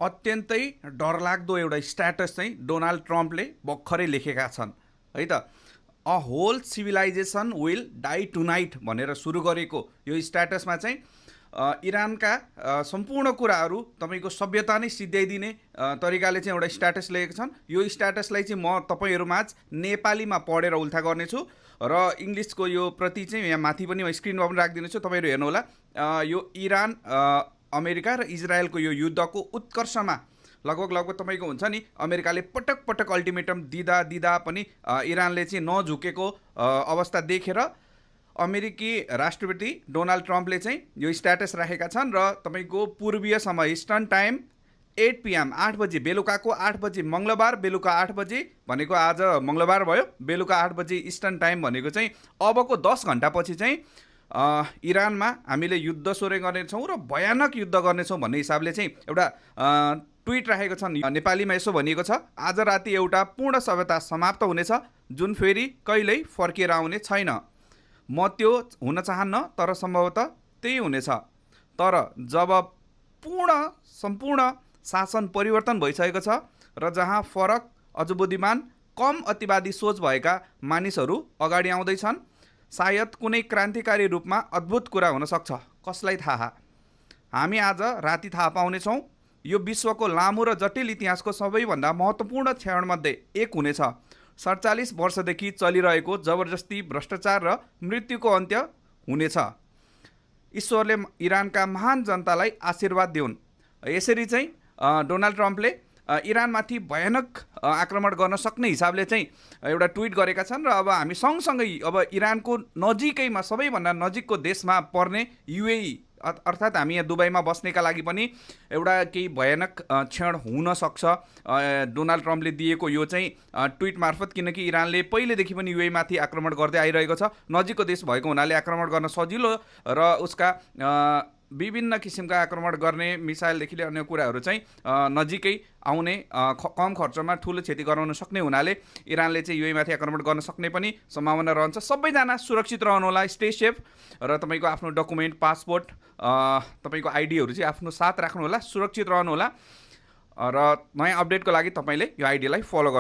अत्यन्तै डरलाग्दो एउटा स्ट्याटस चाहिँ डोनाल्ड ट्रम्पले भर्खरै लेखेका छन् है त। A whole civilization will die tonight भनेर सुरु गरेको यो स्ट्याटसमा चाहिँ इरानका सम्पूर्ण कुराहरू तपाईँको सभ्यता नै सिद्ध्याइदिने तरिकाले चाहिँ एउटा स्ट्याटस लेखेका छन्। यो स्ट्याटसलाई चाहिँ म तपाईँहरूमाझ नेपालीमा पढेर उल्था गर्नेछु र इङ्ग्लिसको यो प्रति चाहिँ यहाँ माथि पनि स्क्रिनमा पनि राखिदिनेछु, तपाईँहरू हेर्नुहोला। यो इरान अमेरिका र इजरायलको यो युद्धको उत्कर्षमा लगभग तपाईँको हुन्छ नि, अमेरिकाले पटक पटक अल्टिमेटम दिँदा पनि इरानले चाहिँ नझुकेको अवस्था देखेर अमेरिकी राष्ट्रपति डोनाल्ड ट्रम्पले चाहिँ यो स्ट्याटस राखेका छन् र तपाईँको पूर्वीय समय इस्टर्न टाइम 8 PM 8 बजे, बेलुकाको 8 बजे, मङ्गलबार बेलुका 8 बजे भनेको आज मङ्गलबार भयो, बेलुका 8 बजे इस्टर्न टाइम भनेको चाहिँ अबको 10 घन्टापछि चाहिँ इरानमा हामीले युद्ध सुरु गर्नेछौँ र भयानक युद्ध गर्नेछौँ भन्ने हिसाबले चाहिँ एउटा ट्विट राखेको छन्। नेपालीमा यसो भनिएको छ, आज राति एउटा पूर्ण सभ्यता समाप्त हुनेछ जुन फेरि कहिल्यै फर्किएर आउने छैन। म त्यो हुन चाहन्न, तर सम्भवतः त्यही हुनेछ। तर जब सम्पूर्ण शासन परिवर्तन भइसकेको छ र जहाँ फरक, अझ बुद्धिमान, कम अतिवादी सोच भएका मानिसहरू अगाडि आउँदैछन्, सायद कुनै क्रान्तिकारी रूपमा अद्भुत कुरा हुन सक्छ, कसलाई थाहा। हामी आज राति थाहा पाउनेछौँ। यो विश्वको लामो र जटिल इतिहासको सबैभन्दा महत्त्वपूर्ण क्षणमध्ये एक हुनेछ। 47 वर्षदेखि चलिरहेको जबरजस्ती, भ्रष्टाचार र मृत्युको अन्त्य हुनेछ। ईश्वरले इरानका महान जनतालाई आशीर्वाद दिउन्। यसरी चाहिँ डोनाल्ड ट्रम्पले इरानमाथि भयानक आक्रमण गर्न सक्ने हिसाबले चाहिँ एउटा ट्विट गरेका छन्। र अब हामी सँगसँगै अब इरानको नजिकैमा सबैभन्दा नजिकको देशमा पर्ने युएई अर्थात् हामी यहाँ दुबईमा बस्नेका लागि पनि एउटा केही भयानक क्षण हुन सक्छ डोनाल्ड ट्रम्पले दिएको यो चाहिँ ट्विट मार्फत, किनकि इरानले पहिलेदेखि पनि युएई माथि आक्रमण गर्दै आइरहेको छ। नजिकको देश भएको हुनाले आक्रमण गर्न सजिलो र उसका विभिन्न किसिमका आक्रमण गर्ने मिसाइलदेखि अन्य कुराहरू चाहिँ नजिकै आउने, कम खर्चमा ठुलो क्षति गराउन सक्ने हुनाले इरानले चाहिँ युएईमाथि आक्रमण गर्न सक्ने पनि सम्भावना रहन्छ। सबैजना सुरक्षित रहनुहोला, स्टे सेफ, र तपाईँको आफ्नो डकुमेन्ट, पासपोर्ट, तपाईँको आइडीहरू चाहिँ आफ्नो साथ राख्नुहोला, सुरक्षित रहनुहोला। र नयाँ अपडेटको लागि तपाईँले यो आइडीलाई फलो गर्नु।